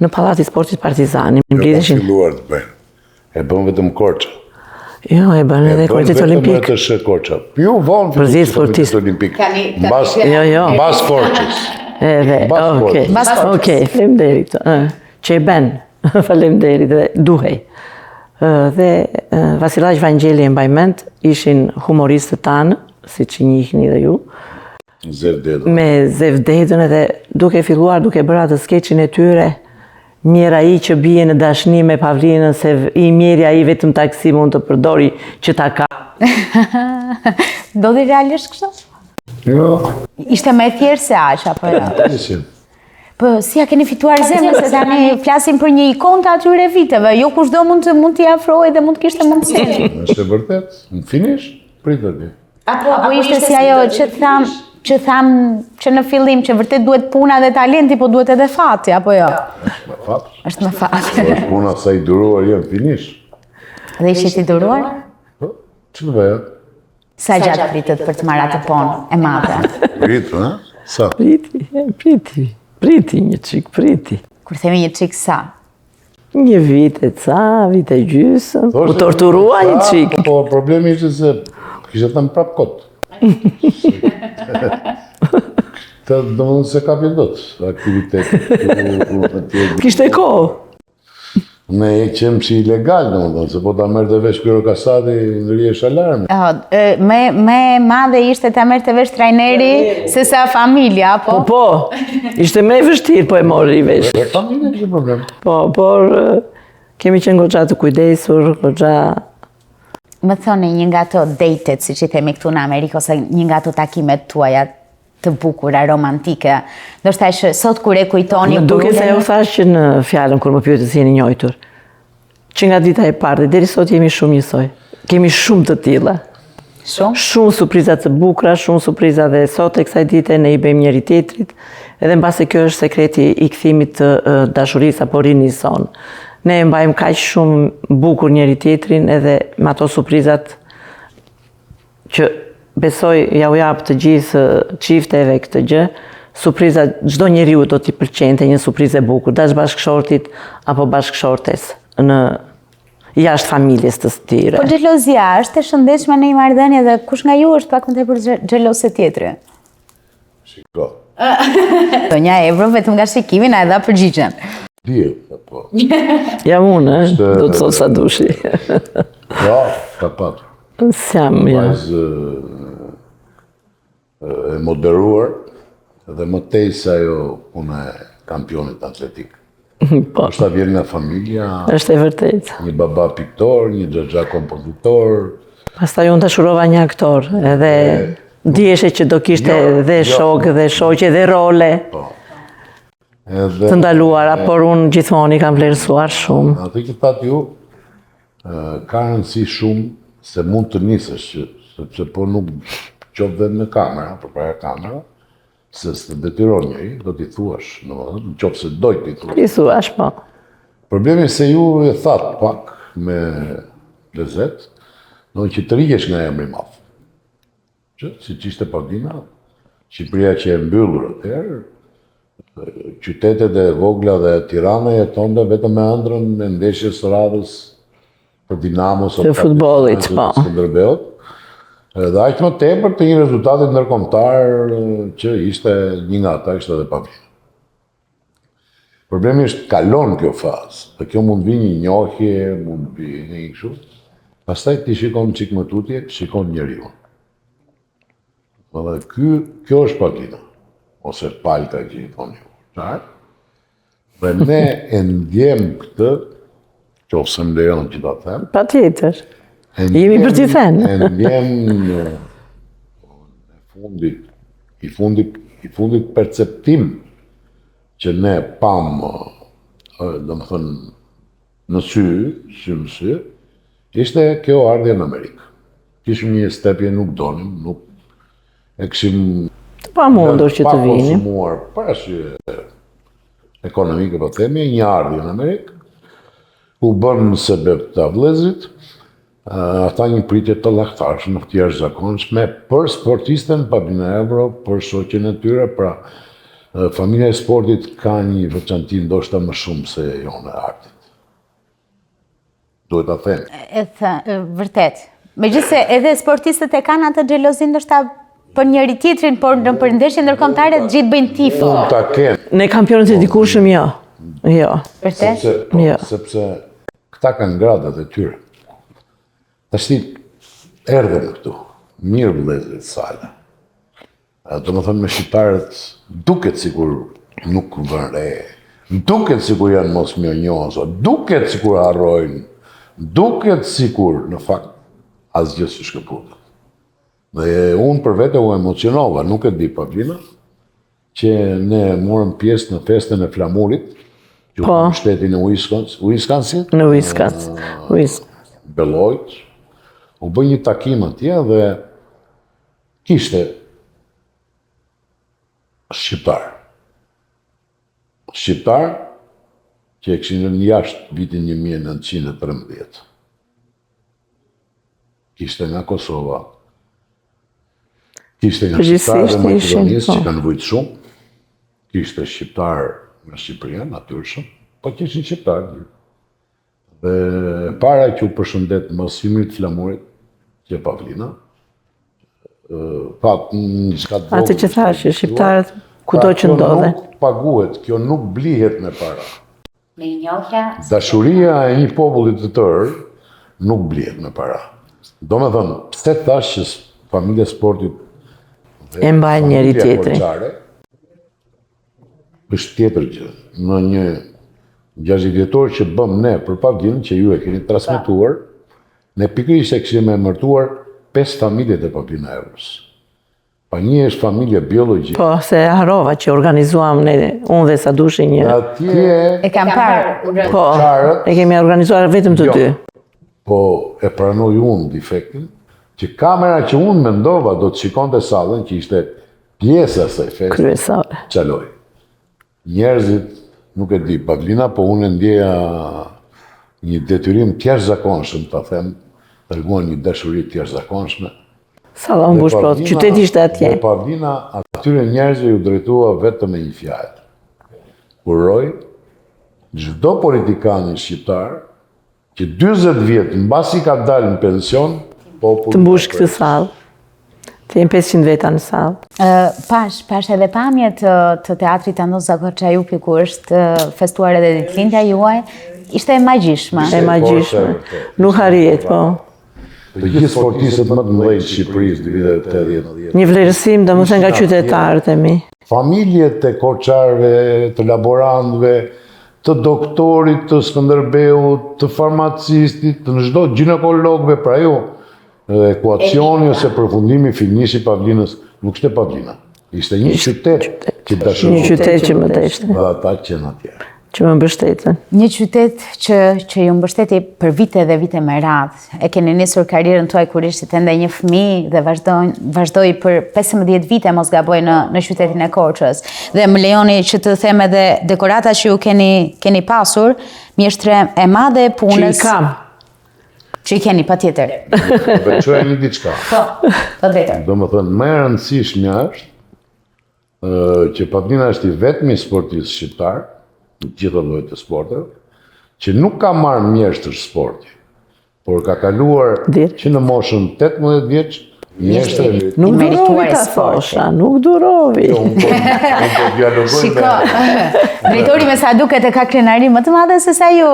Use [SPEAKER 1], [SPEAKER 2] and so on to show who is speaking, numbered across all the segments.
[SPEAKER 1] Në Pallati i Sportit Partizani,
[SPEAKER 2] Jo, mblidheshin. Jo, filluar të bëjnë. E bën vetëm Korça.
[SPEAKER 1] Jo, e bën edhe Komiteti Olimpik.
[SPEAKER 2] E bën vetëm RTSH Korça. Ju vonë
[SPEAKER 1] filluar të Komiteti
[SPEAKER 2] Olimpik. Mbas, jo, jo. Mbas Korçës.
[SPEAKER 1] Edhe, okej. Okej, faleminderit. Që e bën. Faleminderit dhe duhej. Dhe Vasilaq Vangjeli e mbaj mend, ishin humoristët tanë, siç i njihni dhe ju.
[SPEAKER 2] Zef
[SPEAKER 1] Dedën. Me Zef Dedën edhe duke filluar, duke bërë atë skeçin e tyre, mjerë ai që bie në dashni me Pavlinën, se i mjeri ai vetëm taksi mund të përdori që ta
[SPEAKER 3] ka. Ndodhi realisht kështu?
[SPEAKER 2] Jo.
[SPEAKER 3] Ishte më e thjeshtë se aq, apo jo?
[SPEAKER 2] Ishim.
[SPEAKER 3] Po, si ia keni fituar zemrën, se tani flasim për një ikonë të atyre viteve, jo kushdo mund të mund t'i afrohej dhe mund të kishte
[SPEAKER 2] mundësinë. Është e vërtetë, në finish, pritë
[SPEAKER 3] ti. Apo, apo ishte si ajo që thamë, që thamë që në fillim që vërtet duhet puna dhe talenti, po duhet edhe fati, apo jo?
[SPEAKER 2] Është me fat.
[SPEAKER 3] Është me fat.
[SPEAKER 2] Po, është puna sa i duruar je në finish.
[SPEAKER 3] Dhe ishit i duruar?
[SPEAKER 2] Po, që të bëja?
[SPEAKER 3] Sa gjatë pritët për të marrë atë ponë e
[SPEAKER 2] madhe? Prit, ha?
[SPEAKER 1] Sa? Priti, priti, priti një çik, priti.
[SPEAKER 3] Kur themi një çik sa?
[SPEAKER 1] Një vit e ca, vit e gjysëm, u torturua një
[SPEAKER 2] çik. Po, problemi ishte se kishe thënë prapë kot. Të domethënë s'e kapje dot aktivitet.
[SPEAKER 1] Kishte kohë.
[SPEAKER 2] Ne e qemë si ilegal, domethënë, se po ta merrte vesh Piro Kasati, ngrihej
[SPEAKER 3] alarmi. Me, me madhe ishte ta merrte vesh trajneri, se sa familja,
[SPEAKER 1] po? Po, po, ishte më e vështirë, po e mori
[SPEAKER 2] vesh. E familja ishte problem.
[SPEAKER 1] Po, por kemi qenë goxha të kujdesur, goxha...
[SPEAKER 3] Më thoni një nga ato date-et, siç i themi këtu në Amerikë, ose një nga ato takimet tuaja të bukura, romantike. Ndoshta që sot kur e kujtoni...
[SPEAKER 1] Më duket se ju thashë që në fjalën kur më pyetët si jeni njohur. Që nga dita e parë dhe deri sot jemi shumë njësoj. Kemi shumë të tilla.
[SPEAKER 3] Shumë?
[SPEAKER 1] Shumë surpriza të bukura, shumë surpriza dhe sot e kësaj dite ne i bëjmë njëri tjetrit. Edhe mbase kjo është sekreti i kthimit të dashurisë apo rinisë sonë. Ne e mbajmë kaq shumë bukur njëri tjetrin edhe me ato surprizat që besoj ja u jap të gjithë çifteve këtë gjë, surpriza çdo njeriu do t'i pëlqente një surprizë e bukur, dash bashkëshortit apo bashkëshortes në jashtë familjes të
[SPEAKER 3] tyre. Po xhelozia është e shëndetshme në një marrëdhënie dhe kush nga ju është pak më tepër xheloz se tjetri?
[SPEAKER 2] Shiko.
[SPEAKER 3] Zonja Ebro vetëm nga shikimi na e dha
[SPEAKER 2] përgjigjen. Di,
[SPEAKER 1] po. Jam unë, eh, do të thotë Sadushi.
[SPEAKER 2] Ja, ka patur.
[SPEAKER 1] S'jam, ja.
[SPEAKER 2] Vajzë e moderuar dhe më tej se ajo puna e kampionit atletik.
[SPEAKER 1] Po.
[SPEAKER 2] Është vjen nga familja.
[SPEAKER 1] Është e vërtetë.
[SPEAKER 2] Një baba piktor, një xhaxha kompozitor.
[SPEAKER 1] Pastaj unë dashurova një aktor, edhe diheshe që do kishte jo, dhe jo. shokë dhe shoqe dhe role.
[SPEAKER 2] Po.
[SPEAKER 1] Edhe të ndaluara, por unë gjithmonë i kam vlerësuar shumë.
[SPEAKER 2] Atë që thatë ju, ka rëndësi shumë se mund të nisësh, që, sepse po nuk qoftë dhe me kamera, përpara kamera, Se s'të detyron njeri, do t'i thuash, domethënë, në qoftë se do t'i
[SPEAKER 1] thuash. T'i thuash, po.
[SPEAKER 2] Problemi se ju e thatë pak me lezet, do që tërhiqesh nga emri i madh. Që, siç ishte Pavlina, Shqipëria qe e mbyllur atëherë, qytetet e vogla dhe Tirana jetonte vetëm me ëndrrën e ndeshjes së radhës të Dinamos
[SPEAKER 1] të futbollit, po.
[SPEAKER 2] Skënderbeut. Dhe aq më tepër të një rezultati ndërkombëtar që ishte një nga ata ishte edhe Pavlina. Problemi është kalon kjo fazë, dhe kjo mund të vijë një njohje, mund të vijë një kështu. Pastaj ti shikon çik më tutje, shikon njeriun. Dhe ky, kjo është Pavlina, ose Palka që i thonë ju. Qartë? Dhe ne e ndjemë këtë, qoftë se më lejon që ta
[SPEAKER 1] them. Patjetër. Jemi për t'i
[SPEAKER 2] thënë. E ndjemë në fundit, i fundit, i fundit perceptim që ne pamë, domethënë, në sy, sy më sy, ishte kjo ardhje në Amerikë. Kishim një stepje nuk donim, nuk e kishim
[SPEAKER 1] të pamundur që të
[SPEAKER 2] vinim. Pa konsumuar, për arsye ekonomike, po themi, një ardhje në Amerikë, u bënë sebep të vëllezërit, ata një pritje të llahtarshme, të jashtëzakonshme për sportisten Pavlina Evro, për shoqen e tyre, pra. Familja e sportit ka një veçanti ndoshta më shumë se jona e artit. Duhet ta
[SPEAKER 3] them. E thë, vërtet. Megjithëse edhe sportistët e kanë atë xhelozinë ndoshta për njëri tjetrin, por në për ndeshje ndërkombëtare të gjithë bëjnë
[SPEAKER 2] tifo. Mund ta
[SPEAKER 1] kenë. Ne kampionët e dikurshëm jo. Jo.
[SPEAKER 3] Vërtet?
[SPEAKER 2] Sepse, po,
[SPEAKER 1] jo.
[SPEAKER 2] sepse këta kanë gradat e tyre. Tashti erdhëm këtu. Mirë vëllezërit Sala. Domethënë me shqiptarët duket sikur nuk vënë re, duket sikur janë mosmirënjohës, duket sikur harrojnë, duket sikur në fakt asgjë s'u shkëputet. Dhe unë për vete u emocionova, nuk e di Pavlina, që ne morëm pjesë në festën e flamurit, që po. në shtetin e Wisconsin,
[SPEAKER 1] Wisconsin? Në Wisconsin,
[SPEAKER 2] Wisconsin. Beloit, u bë një takim atje dhe Kishte shqiptarë. Shqiptarë që e kishin lënë jashtë vitin 1913. Kishte nga Kosova, kishte nga shqiptarë e Maqedonisë që po. kanë vujtë shumë, kishte shqiptarë nga Shqipëria, natyrshëm, po kishin shqiptarë. Dhe e para që u përshëndet mbas himnit të flamurit, qe Pavlina, tha një
[SPEAKER 1] çka të vogël. Atë që thashë, shqiptarët kudo që ndodhen.
[SPEAKER 2] Kjo nuk paguhet, kjo nuk blihet me para.
[SPEAKER 3] Mirënjohja.
[SPEAKER 2] Dashuria e një populli të tërë nuk blihet me para. Domethënë, pse thashë që familja e sportit
[SPEAKER 1] dhe e mbajnë njëri tjetrin.
[SPEAKER 2] Është tjetër gjë. Në një 60 vjetor që bëmë ne për Pavlinën, që ju e keni transmetuar, ne pikërisht e kishim emërtuar 5 familjet e Pavlina Evrës. Pa një është familja biologjike.
[SPEAKER 1] Po, se harrova që organizuam ne, unë dhe Sadushi një.
[SPEAKER 2] Dhe atje...
[SPEAKER 3] E kam parë.
[SPEAKER 1] Po, e kemi organizuar vetëm të
[SPEAKER 2] jo.
[SPEAKER 1] dy.
[SPEAKER 2] Po, e pranoj unë defektin, që kamera që unë mendova do të shikonte sallën, që ishte Pjesa e asaj feste.
[SPEAKER 1] Kryesore.
[SPEAKER 2] Çaloi. Njerëzit, nuk e di, Pavlina, po unë e ndjeja një detyrim të jashtëzakonshëm, ta them, treguan një dashuri të jashtëzakonshme.
[SPEAKER 1] Salla u mbush plot, qyteti ishte atje.
[SPEAKER 2] Dhe Pavlina atyre njerëzve iu drejtua vetëm me një fjalë. Uroj çdo politikani shqiptar Që 40 vjet mbasi ka dalë në pension,
[SPEAKER 1] populli të mbush këtë sallë. Të jenë 500 veta në
[SPEAKER 3] sallë. Pash, pash edhe pamje të, të teatrit Andon Zako Çajupi ku është festuar edhe ditëlindja juaj. Ishte e magjishme.
[SPEAKER 1] E magjishme. Nuk arrihet, po.
[SPEAKER 2] Të gjithë sportistët më të mëdhenj të Shqipërisë në vitet
[SPEAKER 1] 80. Një vlerësim, domethënë nga qytetarët e mi.
[SPEAKER 2] Familjet e korçarëve, të laborantëve, të doktorit të Skënderbeut, të farmacistit, të në çdo gjinekologëve, pra jo, ekuacioni ose përfundimi finishi i Pavlinës nuk ishte Pavlina. Ishte një qytet që
[SPEAKER 1] dashuronte. Një qytet që më deshte.
[SPEAKER 2] Dhe ata që në atje.
[SPEAKER 1] Që më mbështetën.
[SPEAKER 3] Një qytet që, që ju mbështeti për vite dhe vite me radhë. E keni nisur karrierën tuaj kur ishit ende një fëmijë dhe vazhdoi, vazhdoi për 15 vite mos gaboj në, në qytetin e Korçës. Dhe më lejoni që të them edhe dekorata që ju keni, keni pasur, mjeshtre e madhe e punës.
[SPEAKER 1] Që i kam.
[SPEAKER 3] Që i keni, patjetër.
[SPEAKER 2] Veçoja një diçka.
[SPEAKER 3] Po, po drejtor.
[SPEAKER 2] Domethënë, më e rëndësishmja është, që Pavlina është i vetmi sportist shqiptar, në gjitha llojet e sporteve, që nuk ka marrë mjeshtër sporti, por ka kaluar që në moshën 18 vjeç, mjeshtër
[SPEAKER 1] e Nuk durovi ta thosha, nuk
[SPEAKER 2] durovi. Jo, unë po, unë po dialogoj
[SPEAKER 3] Shiko, drejtori me sa duket e ka krenari më të madhe se sa ju.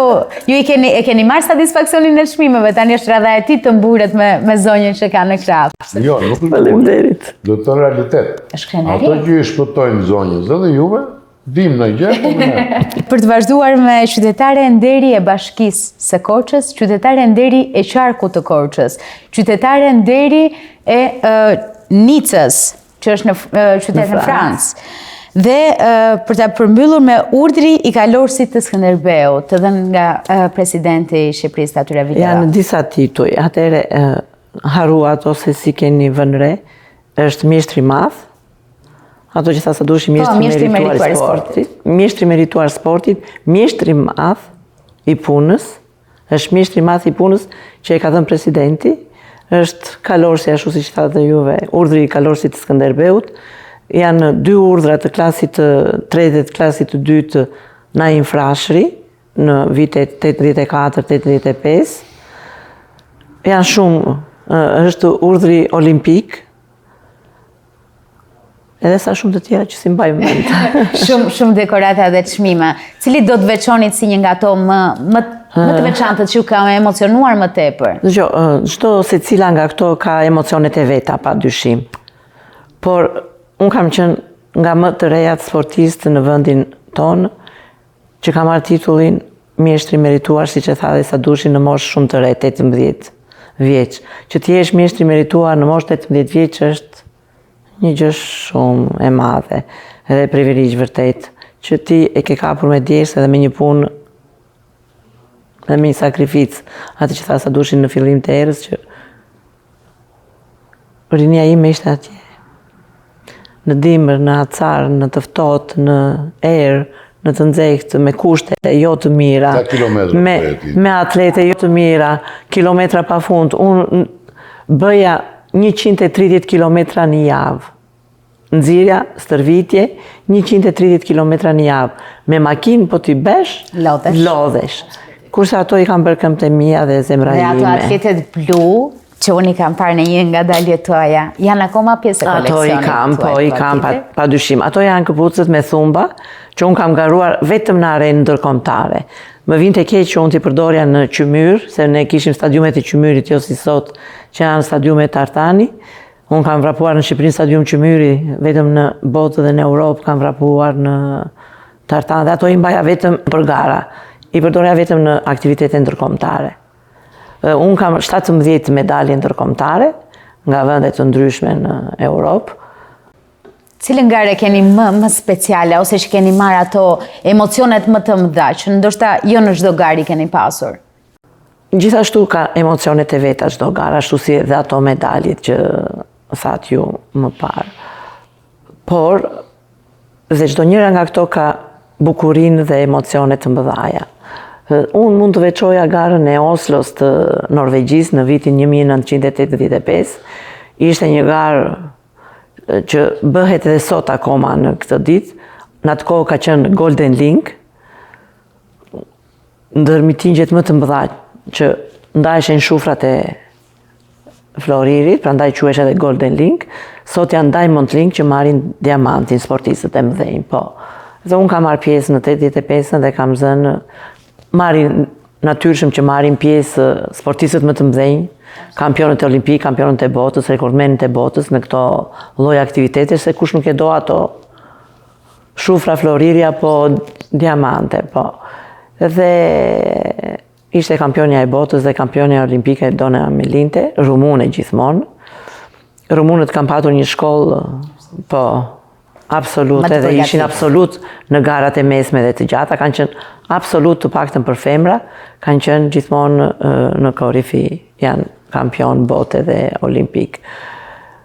[SPEAKER 3] Ju i keni, e keni marrë satisfaksionin e çmimeve, tani është radha e tij të mburret me, me zonjën që ka në
[SPEAKER 2] krah. Jo, nuk
[SPEAKER 1] është. Faleminderit.
[SPEAKER 2] Do të thënë realitet.
[SPEAKER 3] Është krenari.
[SPEAKER 2] Ato që i shpëtojnë zonjës edhe juve, dim në gjë, po
[SPEAKER 3] ne. Për të vazhduar me qytetare nderi e bashkisë së Korçës, qytetare nderi e qarkut të Korçës, qytetare nderi e Nicës, që është në qytet në Francë. Dhe për ta përmbyllur me urdhri i kalorësit të Skënderbeut, të dhënë nga presidenti i Shqipërisë të atyre
[SPEAKER 1] viteve. Janë disa tituj, atëherë harruat ose s'i keni vënë re, është mjeshtri i madh, ato që tha Sadushi po, mjeshtri i merituar i sportit, mjeshtri i merituar sportit, mjeshtri i madh i punës, është mjeshtri i madh i punës që e ka dhënë presidenti, është kalorësi ashtu siç thatë dhe juve, urdhri i kalorësit të Skënderbeut. Janë dy urdhra të klasit të tretë dhe të klasit të dytë Naim Frashëri në vitet 84-85. Janë shumë, është urdhri olimpik, edhe sa shumë të tjera që s'i mbaj mend.
[SPEAKER 3] shumë shumë dekorata dhe çmime. Cili do të veçonit si një nga ato më më më të veçantët që ju ka emocionuar më tepër?
[SPEAKER 1] Dëgjo, çdo secila nga këto ka emocionet e veta pa dyshim. Por unë kam qenë nga më të rejat sportistë në vendin tonë që ka marrë titullin mjeshtri i merituar, siç e tha dhe Sadushi në moshë shumë të re, 18 vjeç. Që të jesh mjeshtri i merituar në moshë 18 vjeç është një gjë shumë e madhe dhe privilegj vërtet, që ti e ke kapur me djersë dhe me një punë dhe me një sakrificë. Atë që tha Sadushi në fillim të herës që Rinia ime ishte atje. Në dimër, në acar, në të ftohtë, në erë, në të nxehtë, me kushte jo të mira.
[SPEAKER 2] Me,
[SPEAKER 1] me atlete jo të mira, kilometra pa fund. Unë bëja 130 kilometra në javë. Nxirja, stërvitje, 130 kilometra në javë. Me makinë po t'i bësh,
[SPEAKER 3] lodhesh.
[SPEAKER 1] lodhesh. Kurse ato i kanë bërë këmbët e mia dhe zemra
[SPEAKER 3] ime. Dhe ato atletet blu, që unë i kam parë në një nga daljet tuaja, janë akoma pjesë e
[SPEAKER 1] koleksionit
[SPEAKER 3] Ato
[SPEAKER 1] i kam, po i kam, pa, pa dyshim. Ato janë këpucët me thumba, që unë kam garuar vetëm në arenë ndërkombëtare. Më vinte keq që unë t'i përdorja në qymyr, se ne kishim stadiumet e qymyrit, jo si sot, që janë stadiumet tartani. Unë kam vrapuar në Shqipëri në stadium qymyri, vetëm në botë dhe në Europë kam vrapuar në tartan dhe ato i mbaja vetëm për gara. I përdorja vetëm në aktivitete ndërkombëtare. Unë kam 17 medalje ndërkombëtare nga vende të ndryshme në Europë.
[SPEAKER 3] Cilën garë e keni më, më speciale ose që keni marrë ato emocionet më të mëdha, që ndoshta jo në çdo garë i keni pasur?
[SPEAKER 1] Gjithashtu ka emocionet e veta çdo garë, ashtu si dhe ato medaljet që thatë ju më parë. Por, dhe çdo njëra nga këto ka bukurinë dhe emocionet të mëdhaja. Unë mund të veçoja garën e Oslos të Norvegjisë në vitin 1985. Ishte një garë që bëhet edhe sot akoma në këtë ditë. Në atë kohë ka qenë Golden Link, ndër mitingjet më të mëdha që ndaheshin shufrat e floririt, prandaj quhesh edhe Golden Link, sot janë Diamond Link që marrin diamantin sportistët e mëdhenj, po. Dhe unë kam marrë pjesë në 85-ën dhe kam zënë, marrin natyrshëm që marrin pjesë sportistët më të mëdhenj, kampionët olimpikë, kampionët e botës, rekordmenët e botës në këto lloj aktivitete, se kush nuk e do ato Shufra floriri apo diamante, po. Dhe ishte kampionia e botës dhe kampionia olimpike Dona Melinte, rumune gjithmonë. Rumunët kanë patur një shkollë, po, absolute dhe ishin absolut në garat e mesme dhe të gjata, kanë qenë absolut të paktën për femra, kanë qenë gjithmonë në korifi, janë kampion bote dhe olimpik.